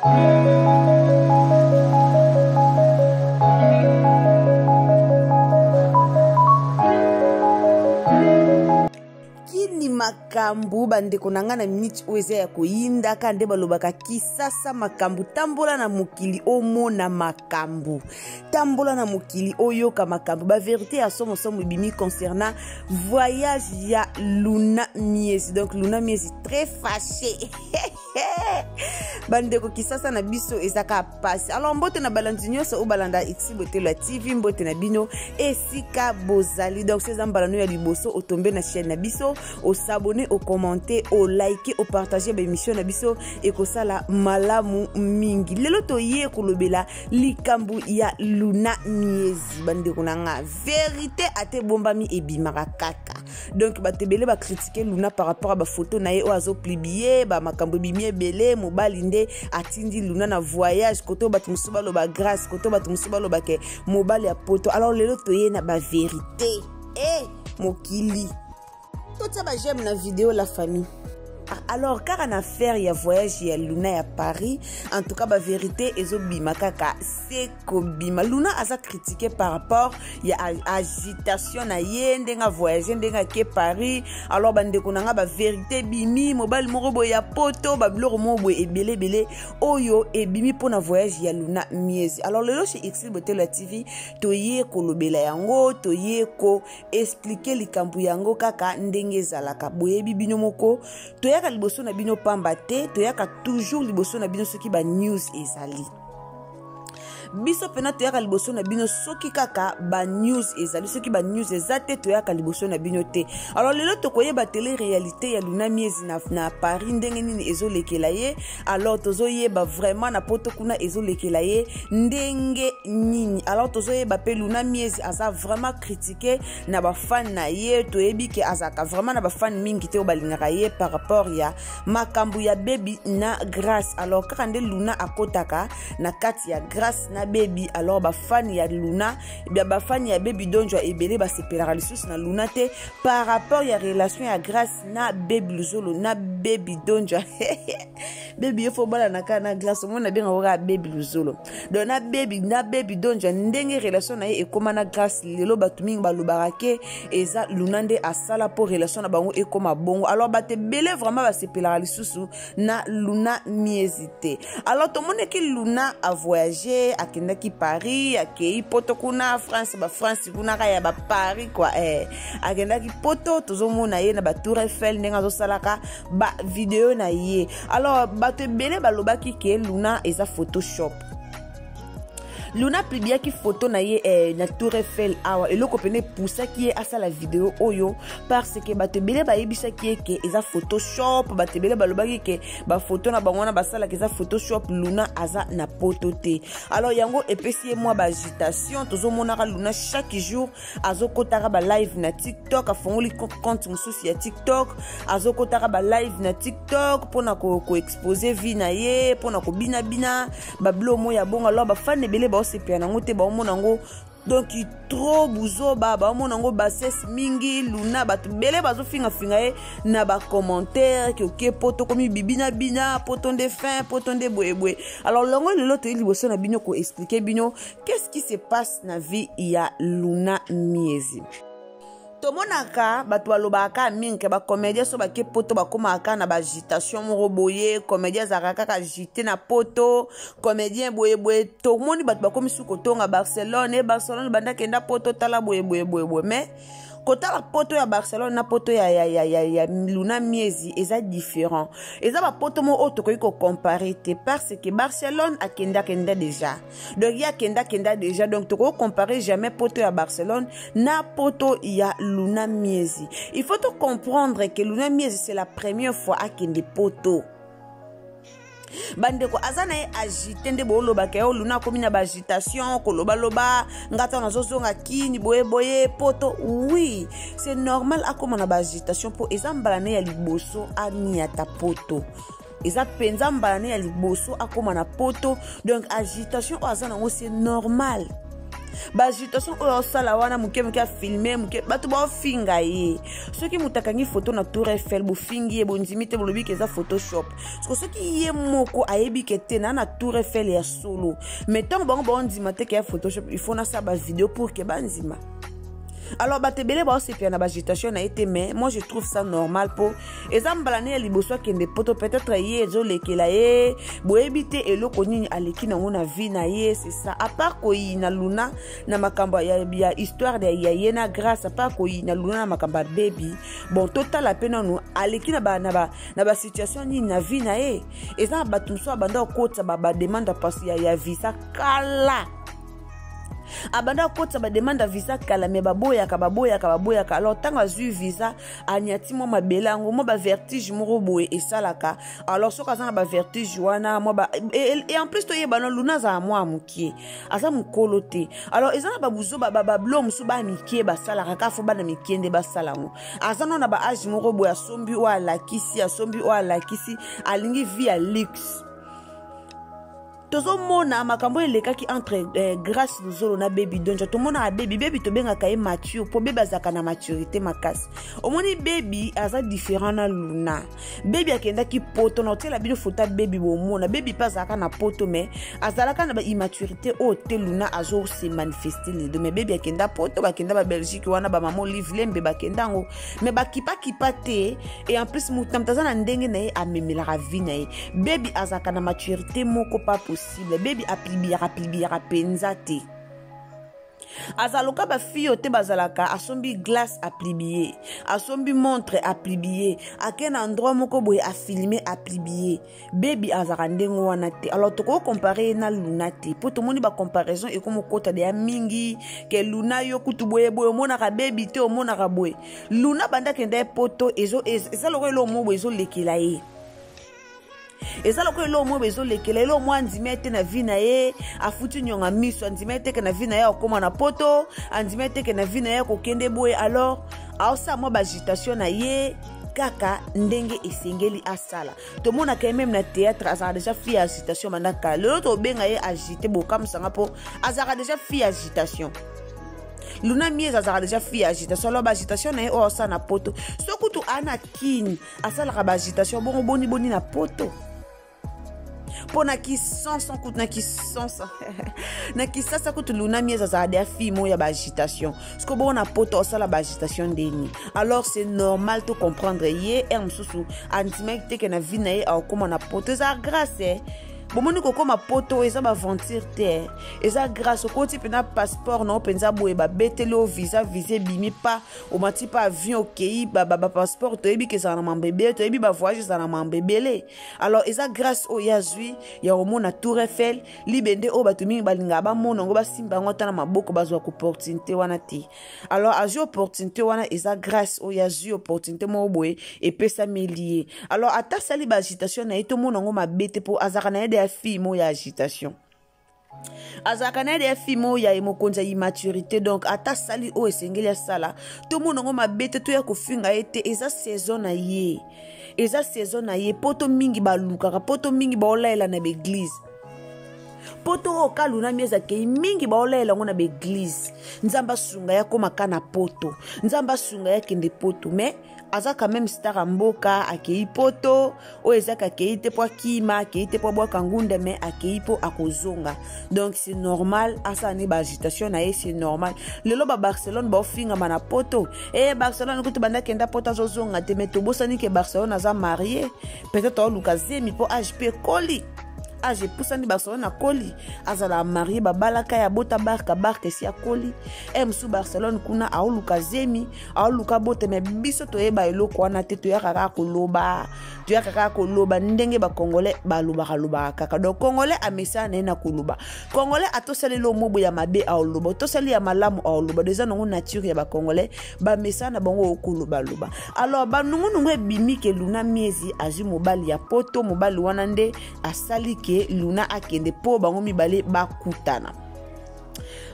Kini makambo bandeko na ngai na miniti oyo eza ya koyindaka nde balobaka kisasa makambo tambola na mokili omona makambo tambola na mokili oyoka makambo baverité ya somosomo ebimi concernant voyage ya luna miezi. Donc Luna Miezi très fâché. Bandeko, kisasa na biso eza kaka pasi. Alors mbote na balandi nyonso oyo balanda Ixi Botelo ya TV, mbote na bino esika bozali. Donc so eza mbala no ya liboso otombe na chaîne na biso, osabonner, ocommenter, oliker, opartager baémission na biso, ekosala malamu mingi. Lelo toye kolobela likambo ya Luna Miezi. Bandeko na nga, vérité ate ebombami ebimaka kaka. Donc bato ebele bacritiquer Luna par rapport a bafoto na ye oyo azopublier, bamakambo ebimi ebele. Mobali nde atindi Luna na voyage, koto bato mosusu baloba Grâce, koto bato mosusu baloba ke mobali ya poto. Alors lelo toye na bavérité. E mokili, totia baj'aime na video, la famille. Alors kaka na affaire ya voyage ya Luna ya Paris, en tout cas bavérité ezobima kaka se kobima. Luna aza critiqué par rapport ya agitation na ye, ndenge avoyage, ndenge ake Paris. Alors bandeko na nga, bavérité ebimi, mobali moko boye ya poto, babiloko moko boye ebele ebele oyo ebimi mpona voyage ya Luna Miezi. Alors lelo chez Exil Botelo ya TV toye kolobela yango, toye ko expliquer likambo yango kaka ndenge ezalaka. Boyebi bino moko, toyaka liboso na bino pamba te, toyaka toujours liboso na bino soki banews ezali. Biso mpena toyaka liboso na bino soki kaka banews ezali. Soki banews eza te, toyaka liboso na bino te. Alors lelo tokoyeba tele réalité ya Luna Miezi na Paris, ndenge nini ezolekela ye. Alors tozoyeba vraiment na poto kuna ezolekela ye ndenge nini. Alors tozoyeba mpe Luna Miezi aza vraiment critiqué na bafan na ye. Toyebi ke azalaka vraiment na bafan mingi te oyo balingaka ye par rapport ya makambo ya Bebi na Grâce. Alors kaka nde Luna akotaka na kati ya Grâce na Bebi, alors bafani ya Luna, bafani ya Bebi Donjwa ebele basepelaka lisusu na Luna te par rapport ya relation ya Grâce na Bebi Luzolo na Bebi Donjwa. Bebi ye fo balana kaka na Grâce, omoni nabengaka kaka Bebi Luzolo. Donc na Bebi Donjwa, ndenge relation na ye ekóma na Grâce lelo, bato mingi balobaka ke eza Luna nde asala mpo relation na bango ekóma bongo. Alors bato ebele vraiment basepelaka lisusu na Luna Miezi te. Alors tomonaki Luna avoyage, akendaki Paris, akei poto kuna France, bafrance kuna kaka ya baparis kua eh. Akendaki poto, tozomona ye na batour Eiffel ndenge azosalaka bavideo na ye. Alors bato ebele balobaki ke Luna eza Photoshop. Luna apubliaki foto na ye na tour Eiffel awa. Eloko pene epusaki ye asala video oyo, parce que bato ebele bayebisaki ye ke eza Photoshop. Bato ebele balobaki ke bafoto na bango wana basalaka eza Photoshop, Luna aza na poto te. Alors yango epesi ye mwa baagitation. Tozomonaka Luna chaque jour azokotaka balive na TikTok, afongoli compte mosusu ya TikTok, azokotaka balive na TikTok mpona koexposer vie na ye, mpona kobinabina babilo mo ya bongo. Alors bafani ebele baosepela nango te, baomona yango donc trop buzoba, baomona yango bassesse mingi. Luna, bato ebele bazofingafinga ye na bacommentaire ke oke poto, komi bibinabina, poto nde fin, poto nde boyeboye. Alors longo lelo toyi liboso na bino koexpliquer bino qu'est-ce qui se passe na vie ya Luna Miezi. Tomonaka bato balobaka mingi ke bacomédien so bake poto bakomaka na baagitation moko boye, comédien azalaka kaka agité na poto, comédien boyeboye. Tomoni bato bakomi su kotonga Barcelone, e Barcelone banda kenda poto, tala boyeboye boyeboye. Mais kotala poto ya Barcelone na poto ya Luna Miezi eza différent, eza bapoto moko oyo tokoki kocomparer te, parce que Barcelone akendakenda déjà, donc ye akendakenda déjà, donc tokoki comparer jamais poto ya Barcelone na poto ya Luna Miezi. Il faut to comprendre que Luna Miezi, c'est la première fois akende poto. Bandeko, aza na ye agité nde boolobaka yo Luna akomi na baagitation, kolobaloba nga ntango nazozonga kini boyeboye poto. Oui, c'est normal akóma na baagitation mpo eza mbala ne ya liboso aniata poto, eza mpenza mbala ne ya liboso akóma na poto. Donc agitation oyo aza nango, c'est normal. Baagitation oyo osala wana moke moke, afilme moke, bato baofinga ye. Soki moto akangi foto na Tour Eiffel, bofingi ye, bondimi te, bolobi ke eza Photoshop. Siko soki ye moko ayebi ke te na Tour Eiffel ya solo, mais ntango bango baondima te ke ya Photoshop, il faut nasala bavideo pour ke bandima. Alors bato ebele baosepela na baagitation na ye te, mais moi je trouve ça normal, mpo eza mbala ne ya liboso akende poto. Peut-être ye ezolekela ye, boyebi te eloko nini aleki nango na vie na ye. C'est ça. À part koyina Luna na makambo ya histoire ya ye na Grâce, à part koyina Luna na makambo ya Bebi, bon, totala mpe nanu aleki na basituation nini na vie na ye. Eza na bato mosusu abanda kokotisa bademande ya visa kala, abanda kokotisa bademande ya visa kala, me baboyaka, baboyaka, baboyaka. Alors ntango azwi visa, anyati mwa mabele yango, mwa bavertige moko boye esalaka. Alors soki aza na bavertige wana mwa ba... et en plus toyeba no Luna azala mwa mokie, aza mokolo te. Alors eza na babuzo, bablo mosusu bana mikie basalaka kaka, fo bana mikie nde basala yango. Aza no na baage moko boye, asombi oyo alakisi, asombi oyo alakisi, alingi vie ya luxe. Tozomona makambo elekaki entre Grâce Luzolo na Bebi Donja. Tomonaka Bebi, Bebi tobengaka ye mature, mpo Bebi azalaka na maturité makasi. Omoni, Bebi aza différent na Luna. Bebi akendaki poto, na otiela bino foto ya Bebi, bomona Bebi mpe azalaka na poto, mais azalaka na baimmaturité oyo te Luna azose manifeste lelo. Mais Bebi akenda poto, bakenda babelgique wana, bamama Olive Lembe bakenda yango, mais bakipakipa te. Et en plus moto na moto aza na ndenge na ye amemelaka vie na ye. Bebi azalaka na maturité moko pas possible. Bebi aplibiaka, aplibiaka mpenza te. Azaloka bafille oyo te bazalaka, asombi glace, aplibie, asombi montre, aplibie, ake na endroit moko boye, afilme, aplibie. Bebi azalaka ndenge wana te. Alors tokoki compare ye na Luna te, mpo tomoni bacomparaison ekomi okota deya mingi ke Luna yo kutu boye boye, omonaka Bebi te, omonaka boye. Luna banda akenda ye poto, eza lokola eloko moko boye ezolekela ye, eza lokola eloko moko ezolekela, eloko moko andimi ete na vie na ye afuti nyonga miso, andimi ete ke na vie na ye akóma na poto, andimi ete ke na vie na ye akokende boye. Alors aosala mwa baagitation na ye kaka ndenge esengeli asala. Tomonaka ye meme na théâtre, azalaka déjà fille ya agitation banda kala. Lelo tobenga ye agité, bokamwisanga, mpo azalaka déjà fille ya agitation. Luna Miezi azalaka déjà fille ya agitation. Alors baagitation na ye oyo asala na poto, so kutu aa na kini asalaka baagitation bongo, boni boni na poto? Mpo na kisonso kutu, na kisonso, na kisasa kutu, Luna Miezi azalaka deya fille moko ya baagitation. Siko bongo na poto osala baagitation ndeni? Alors c'est normal to comprendre ye. Ere mosusu andimaki te ke na vie na ye akokóma na poto. Eza grâce, eh. Bomoni, kokóma poto eza baaventure te, eza grâce. Okoti mpena passeport na yo mpenza boye, babeteli yo visa, visa ebimi pa, omati pa avion, okei. Bapasseport toyebi ke ezala na mambo ebele, toyebi bavoyage ezala na mambo ebele. Alors eza grâce oyo ye azwi ya komona Tour Eiffel, libende oyo bato mingi balingaka bamona yango, basimba yango ata na maboko, bazwaka opportunité wana te. Alors azwi opportunité wana, eza grâce oyo azwi, opportunité moko boye epesameli ye. Alors ata asali baagitation na ye, tomona yango mabe te, mpo azalaka na ye de ya fille moko ya agitation, azalaka na ye de ya fille moko ya mokonzi ya immaturité. Donc ata asali oyo esengeli asala, tomona yango mabe te, toya kofinga ye te. Eza saison na ye, eza saison na ye. Poto mingi balukaka poto, mingi baolayela na baeglise poto. Oyo ka Luna Miezi akei, mingi baolayela yango na baeglise: Nzambe asunga ye akóma ka na poto, Nzambe asunga ye akende poto. Mais aza quand même star ya mboka, akei poto oyo ezaka akei te mpo akima, akei te mpo abwaka ngunda, mais akei mpo akozonga. Donc c'est normal asala ne baagitation na ye, c'est normal. Lelo babarcelone baofingama na poto e Barcelone kutu banda akenda poto azozonga te, mais tobosani ke Barcelone aza marié, peut-être aoluka zemi mpo age mpe ekoli, age epusani. Barcelone akoli, azala marié, babalaka ye, abota barka, barka esi akoli. E mosusu Barcelone kuna aoluka zemi, aoluka bote. Me biso toyeba eloko wana te, toyaka kaka koloba, toyaka kaka koloba ndenge bacongolais balobaka lobaka kaka. Donc Congolais amesana na ye na koloba. Congolais atosaleli omobo ya mabe aoloba, otosali ya malamu aoloba. Do eza nango nature ya bacongolais, bamesana na bango okolobaloba. Alors banungunungu ebimi ke Luna Miezi azwi mobali ya poto, mobali wana nde asali ke Luna akende mpo bango mibale bakutana.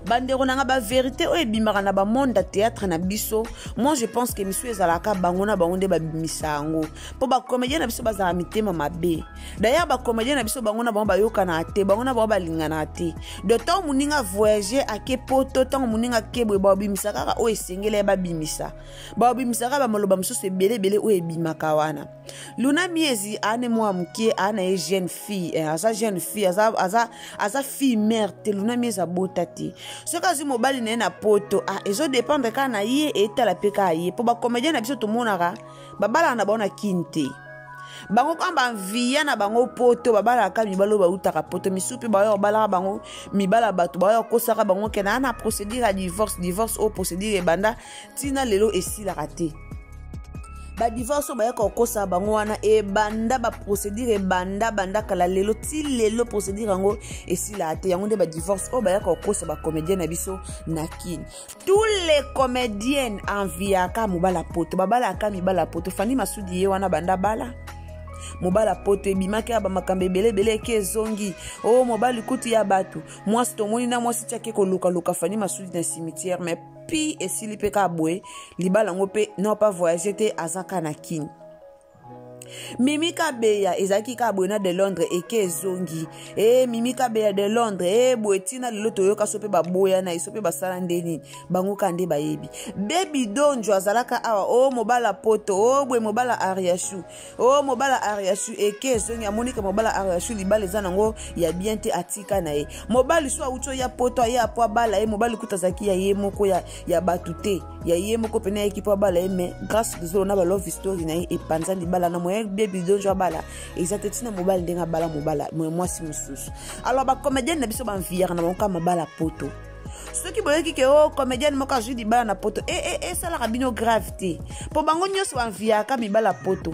Bandeko na nga, baverité oyo ebimaka na bamonde ya théâtre na biso, moi je pense que misu ezalaka bango na bango nde babimisa yango, mpo bacomédien na biso bazala mitema mabe. D'ailleurs, bacomédien na biso, bango na bango bayokanaka te, bango na bango balinganaka te. Donc ntango moninga voyage ake Poto, ntango moninga ake boye, babimisa kaka oyo esengeli ye babimisa. Babimisa kaka bamaloba mosusu ebele ebele oyo ebimaka wana. Luna Miezi aane mwa moke, aa na ye jeune fille, eh, aza jeune fille, aza fille mère te. Luna Miezi abota te. Soki azwi mobali na ye na Poto, ah, ezodépendre kaka na ye, etala mpe kaka ye, mpo bacomédien na biso tomonaka babalaka na bango na Kini te. Bango kaka bamviya na bango Poto, babalaka mibali oyo bautaka Poto. Misusu mpe baoyo babalaka bango mibala, bato baoyo bakosaka bango ke na procédure ya divorce. Divorce oyo, procédure ebanda ntina lelo esilaka te. Badivorce oyo bayaka kokosa bango wana, ebanda baprocédure, ebanda banda kala, lelo ti lelo procédure yango esilaka te. Yango nde badivorce oyo bayaka kokosa bacomédien na biso na Kini. Tous les comédiennes enviaka mobala Poto, babalaka mibala Poto. Fani Masudi ye wana, banda bala mobala Poto, ebimaki ya bamakambo ebele ebele, eke ezongi o oh, mobali kutu ya bato, mwasi tomoni na mwasi tiaki kolukaluka Fani Masudi na cimetière. Mais pi esili mpe kaka boye, libala yango mpe non pas voyage te, aza kaka na Kini. Mimi Kabeya ezalaki kaka boye na de Londres, eke ezongi e Mimi Kabeya de Londres e boye, ntina lelo toyoka so mpe baboya na ye, so mpe basala nde nini, bango kaka nde bayebi. Bebi Donjo azalaka awa o oh, mobala Poto o oh, boye, mobala Ariashu o oh, mobala Ariashu, eke ezongi, amonika mobala Ariashu, libala eza nango ya bien te, atika na ye. Mobali so awuti oya Poto, aye apo abala ye. Mobali kuta azalaki ya ye moko, ya bato te, ya ye moko pene ayeki mpo abala ye. Mais Grâce Luzolo na balove story na ye epanza libala na moyen. Bebi Donjo abala eza te, ntina mobali ndenge abala mobala mwasi mosusu. Alors bacomédienne na biso banviyaka na bango kaka mabala Poto. Soki boyoki ke o oh, comédienne moko azwi libala na Poto, esalaka e, e bino grave te, mpo bango nyonso banviyaka mibala Poto.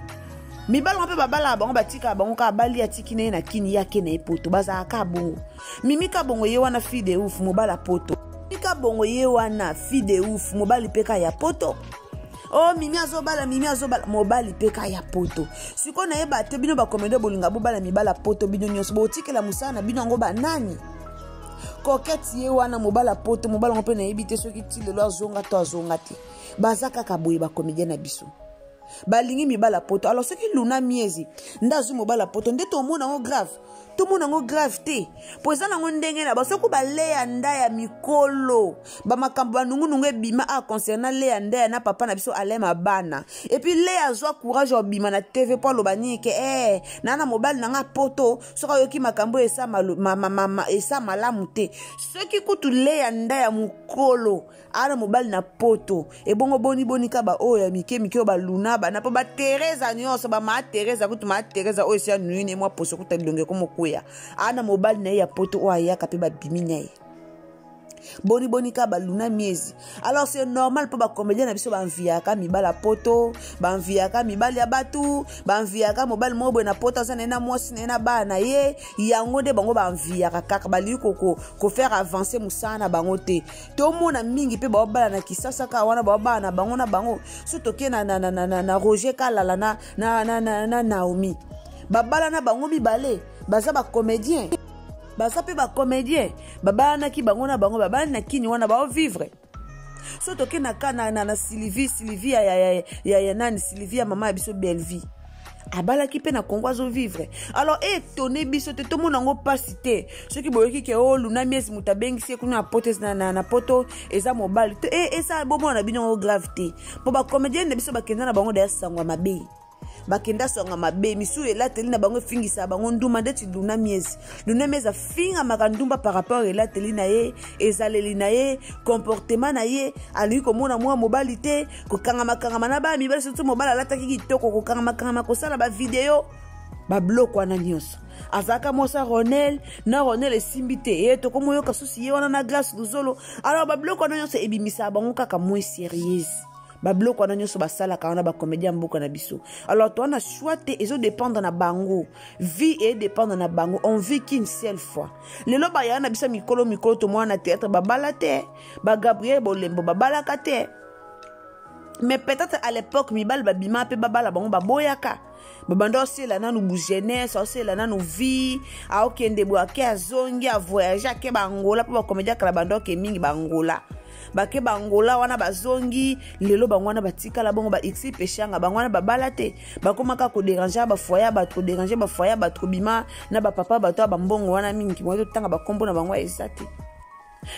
Mibala mpe babalaka bango, batikaka bango kaka, bali atiki na ye na Kini, ye ake na ye Poto, bazalaka bongo. Mimi Kabongo ye wana, fille de ouf, mobala Poto. Mimi Kabongo ye wana, fille de ouf, mobali mpe ka ya Poto. O oh, Mimi azobala, Mimi azobala mobali mpe ka ya Poto. Sikoyo nayeba te, bino bacomédien bolinga bobala mibala Poto, bino nyonso botikela mosala na bino yango banani? Kokete ye wana, mobala Poto, mobala yango mpe nayebi te soki ti lelo azonga to azonga te. Baza kaka boye, bacomédien na biso balingi mibala Poto. Alors soki Luna Miezi nde azwi mobala Poto, nde tomona yango grave? Tomona yango grave te, mpo eza nango ndenge na basoki baleya nda ya mikolo, bamakambo banungunungu ebima a concernant Leya Ndaya na papa na biso Alain Mabana. Et puis Leya azwa courage ya obima na TV mpo aloba nini ke eh, naa na mobali na nga Poto, soki ayoki makambo oyo esa, ma, ma, ma, ma, esa malamu te. Soki kutu Leya nda ya mokolo ana mobali na Poto, ebongo boni boni ka baoyo ya mike mike oyo baluna bana, mpo bateresa nyonso bamaa Teresa kutu, maa Teresa oyo esi anui ne mwa poso kuta bilongo ekomokwea, ana mobali na ye ya Poto oyo ayaka mpe babimi na ye, boni boni ka baluna Miezi? Alors c'est normal, mpo bacomédien na biso banviaka mibala Poto, banviaka mibali ya bato, banviaka mobali moko boye na Poto, aza na ye na mwasi na ye na bana na ye. Yango nde bango banviaka kaka, balingi kofaire avancer mosala na bango te. Tomona mingi mpe baobala na Kisasa kaka wana, baobala na bango na bango. So toke na Roger Kalala na Naomi, babala na bango mibale, baza bacomédien, baza mpe bacomédien, babalanaki bango na bango, babali na Kini wana, baovivre. So toke na ka na Sylvie, Sylvie ya nani, Sylvie ya mama ya biso Bellevie, abalaki mpe na Congo, azovivre. Alors etone biso te, tomona yango mpasi te soki boyoki ke o oh, Luna Miezi moto abengisi ye kuna na Poto, na Poto eza mobali te. Esala bomona na bino yango grave te, mpo bacomédienne na biso bakenda na bango daya sango ya mabe, bakenda songa mabe. Misusu elateli na bango efingisaka bango ndumba, ndeti Luna Miezi. Luna Miezi afingamaka ndumba par rapport elateli na ye, ezaleli na ye, comportement na ye. Alingi komona mwa mobali te, kokangamakangama na bana mibali, surtout mobali alataki kitoko, kokangamakangama, kosala bavideo, babiloko wana nyonso. Azalaka mwasi ya Ronel, na Ronel esimbi te, ye tokomoyoka susi ye wana na Glace Luzolo. Alors babiloko wana nyonso ebimisaka bango kaka moins sérieuse, babiloko wana nyonso basalaka wana bacomédien ya mboka na biso. Alors toa na choix te, ezodépendre na bango, vie edépendre na bango. On vit qu'une seule fois. Lelo bayaya na biso mikolo mikolo tomona na théâtre babala te, bagabriel Bolembo babalaka te. Mais peut-être à l'époque mibali babima mpe babala bango baboyaka, babanda osela nanu bujeunesse, aosela nanu vie, aokende boye, ake azongi, avoyage, ake bangola mpo bacomédien kala banda oke mingi bangola, bake bangola wana, bazongi. Lelo bango wana batikala bongo ba xi peshanga, bango wana babala te, bakomaka kodéranger bafoyer ya bato, kodéranger bafoyer ya bato, kobima na bapapa bato ya bambongo wana mingi. Moye totanga bakombo na bango eza te.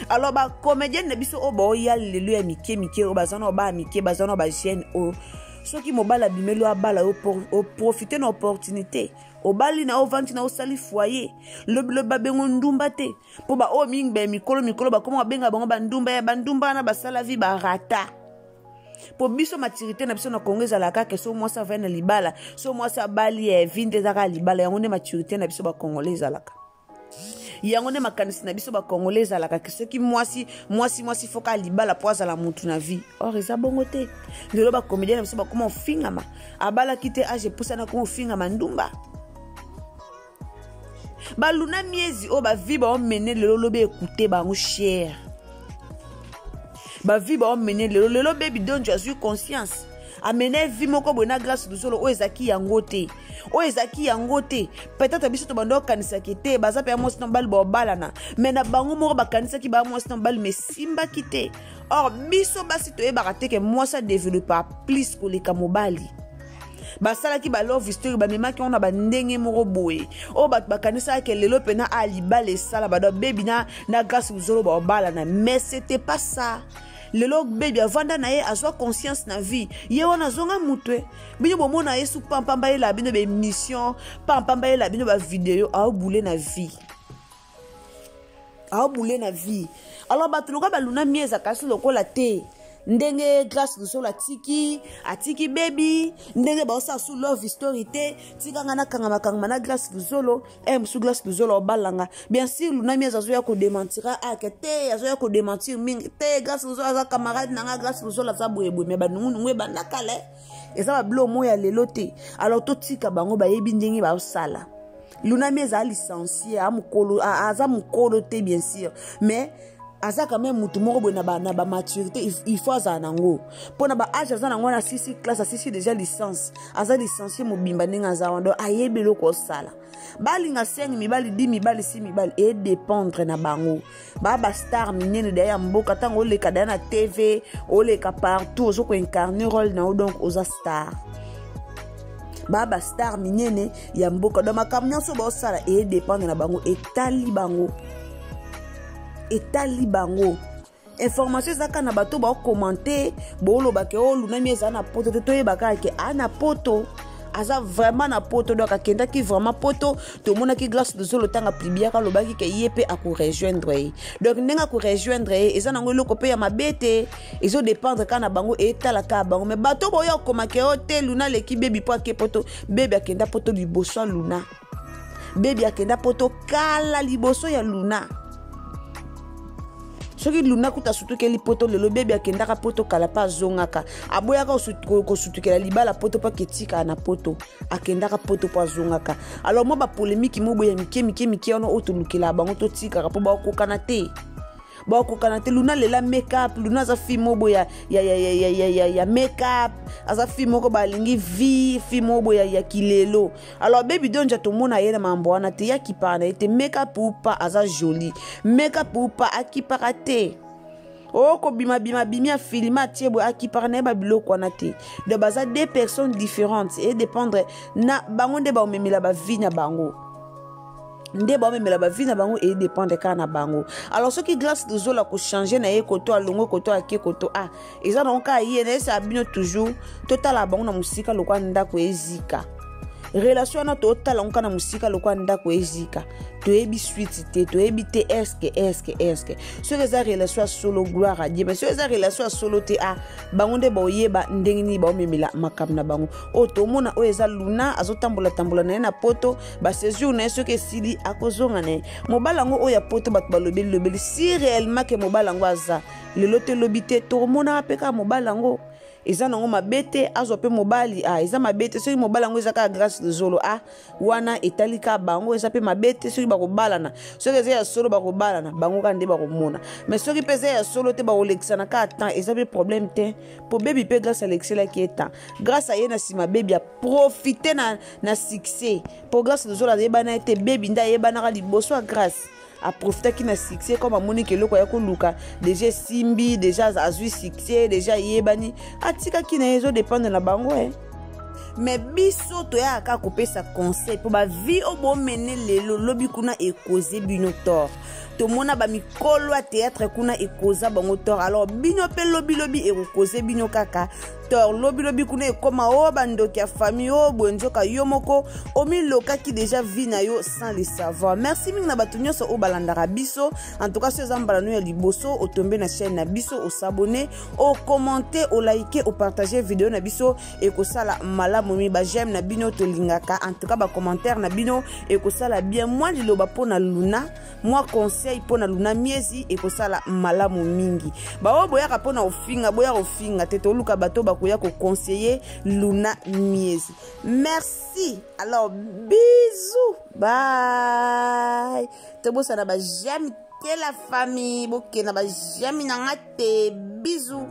Alors bacomédienne na biso oyo baoya lelo ya mike mike, oyo baza na baa mike, baza na bajeune oyo, soki mobali abimeli, abala yo, oprofite na opportunité, obali na ovandi na osali foyer, lobilobi babengo ndumba te. Mpo baoyo mingi ba mikolo mikolo bakoma babenga bango bandumba ya bandumba wana, basala vie barata. Mpo biso maturité na biso na Kongo ezalaka kaka so mwasi avai na libala, so mwasi abali ya vie nde ezaka libala. Yango nde maturité na biso bacongolais ezalaka, yango nde makanisi na biso bacongolais ezalaka ke soki mwasi mwasi mwasi foka libala mpo azala mutu na vie. Or eza bongo te. Lelo bacomédien na biso bakoma ofingama, abalaki te, age epusana, koma ofingama ndumba. Baluna miezi oyo bavie baomene lelo, lobi ekute bango cher. Bavie baomene lelo, lelo Bebi Donjo azwi conscience, amene vie moko boye na Grâce Luzolo oyo ezalaki yango te, oyo ezalaki yango te. Peut-être biso tobanda okanisaki te baza mpe ya mwasi na mobali baobalana, mais na bango moko bakanisaki baya mwasi na mobali, mais esimbaki te. Or biso basi toyebaka te ke mwasi adéveloppa plus koleka mobali. Basalaki ba love story, bamemaki yango na bandenge moko boye oyo bato bakanisaka ke lelo mpena alibala esala bado Bebi na Grâce Luzolo baobalana, mais c'était pas ça. Lelo Bebi avanda na ye, azwa conscience na vie, ye wana azonga motu. Bino bomona ye su pampamba, yela bino baémission pampamba, yela bino bavideo, aobule na vie, aobule na vie. Alors bato lokola baluna mie ezalaka so lokola te ndenge Grâce Luzolo atiki Bebi, ndenge baosala su love story te. Tikanga nakangama kangama na Grâce Luzolo e mosu, Grâce Luzolo obalanga. Bien sûr, Luna Miezi azoya kodémentira ake te, azoya kodémentir mingi te. Grâce Luzolo aza camarade nanga, Grâce Luzolo aza boyeboye, mais banungunungu ebanda kala, eza babilo mo ya lelo te. Alors totika bango, bayebi ndenge baosala. Luna Miezi aza licencié, aza mokolo te bien sûr, mais aza quand même mutu moko boye na bamaturité, il faut azala nango mpo na baage aza nango wana. Asisi classe, asisi déjà licence, aza licencié mobimba. Ndenge aza wana, donc ayebi eloko osala. Balinga 5 mibali, 10 mibali, 6 mibali, edépendre na bango. Baa bastar minene daya ya mboka. Ntango oleka daya na TV, oleka partout, ozo koincarner rôle na yo, donc oza star. Baa bastar minene ya mboka, donc makambo nyonso baosala edépendre na bango, etali bango, etali bango. Information eza kaka na bato baocommenter, boolobaka oyo Lunami eza na poto te. Toyeba kaka ke aa na poto, aza vraiment na poto, donc akendaki vraiment poto. Tomonaki Grâce Luzolo ntango apubliaka, alobaki ke ye mpe akorejoindre ye. Donc ndenge akorejoindre ye, eza nango eloko mpe ya mabe te, ezodépendre kaka na bango, etala kaka bango. Mais bato boyo akomaka yo te, Luna aleki Bebi mpo ake poto. Bebi akenda poto liboso ya Luna. Bebi akenda poto kala liboso ya Luna. Soki Luna kuta asutukeli poto lelo, Bebi akendaka poto kala mpe azongaka. Aboyaka kosutukela libala poto mpo aketikaka na poto. Akendaka poto mpo azongaka. Alors mwa bapolémique mo boye ya mike mike mike wana oyo tolukelaka bango, totikaka mpo baokokana te, bakokana te. Luna lela makeup, Luna aza fille moko boye ya makeup, aza fille moko balingi vie, fille moko boye ya kilelo. Alors Bebi Donja, tomona ye na mambo wana te, yakipaka na ye te. Makeup upa aza joli, makeup upa akipaka te. Okobimabima bimi afilme, atie boye, akipaka na ye babiloko wana te. Donc baza deux personnes différentes, edépendre na bango nde baomemela bavie na bango, nde baomemela bavie na bango, edépendre kaka na bango. Alors soki Grâce Luzola kochanger na ye koto, alongwe koto, ake koto, ah, eza nango kaka ye. Nayesaka bino toujours, totala bango na mosika lokwa ndako ezika. Relation wana, totala yango kaka na mosika lokwa ndako ezika. Toyebi suite te, toyebi te. Eske eske eske soki eza relation ya solo, gloire à Dieu, mais soki eza relation ya solo te, ah, bango nde baoyeba ndenge nini baomemela makambo na bango. Oyo tomona oyo eza Luna azotambola-tambola na ye na poto, baséjour na ye soki esili, akozonga na ye. Mobali yango oyo ya poto, bato balobeli lobeli, si réellement ke mobali yango aza lelo te, lobi te, tokomonaka mpe kaka mobali yango. Eza nango mabe te, azwa mpe mobali, ah, eza mabe te. Soki mobali yango eza kaka Grâce Luzolo, ah, wana etali kaka bango, eza mpe mabe te. Soki bakobalana, soki eza ya solo bakobalana, bango kaka nde bakomona. Mais soki mpe eza ya solo te, bakolekisana kaka temps, eza mpe problème te. Mpo Baby mpe Grâce alekiselaki ye temps. Grâce aye na nsima, Baby aprofite na succès. Mpo Grâce Luzolo ayebana ye te, Baby nde ayebanaka liboso ya Grâce. Aprofitaki na succès comme amoni ke eloko ya koluka déjà esimbi, déjà azwi succès, déjà ayebani, atikaki na ye, ezodépendre na bango eh. Mais biso toyaka kaka kopesa conseil mpo bavie oyo bomene lelo, lobi kuna ekoze bino tort. Tomona bamikolo ya théâtre kuna ekoza bango tort, alors bino mpe lobilobi ekokoze bino kaka tort. Lobilobi kuna ekoma o bandoki ya famille oyo boye, nzoka yo moko omilokaki déjà vie na yo sans le savoir. Merci mingi na bato nyonso oyo balandaka biso. En tout cas, so eza mbala no ya liboso otombe na chaîne na biso, osabone, okommente, olike, opartage video na biso, ekosala malamu mi. Baj'aime na bino tolingaka, en tout cas bacommentaire na bino ekosala bien. Mwa liloba mpo na Luna, mwa conseil mpo na Luna Miezi, ekosala malamu mingi. Baoyo boyaka mpo na ofinga, boya kofinga te, toluka bato bakoya koconseiller Luna Miezi. Merci, alors bisous, bye. Tobosana baj'aime te, la famille, bokenda baj'aime na nga te. Bisous.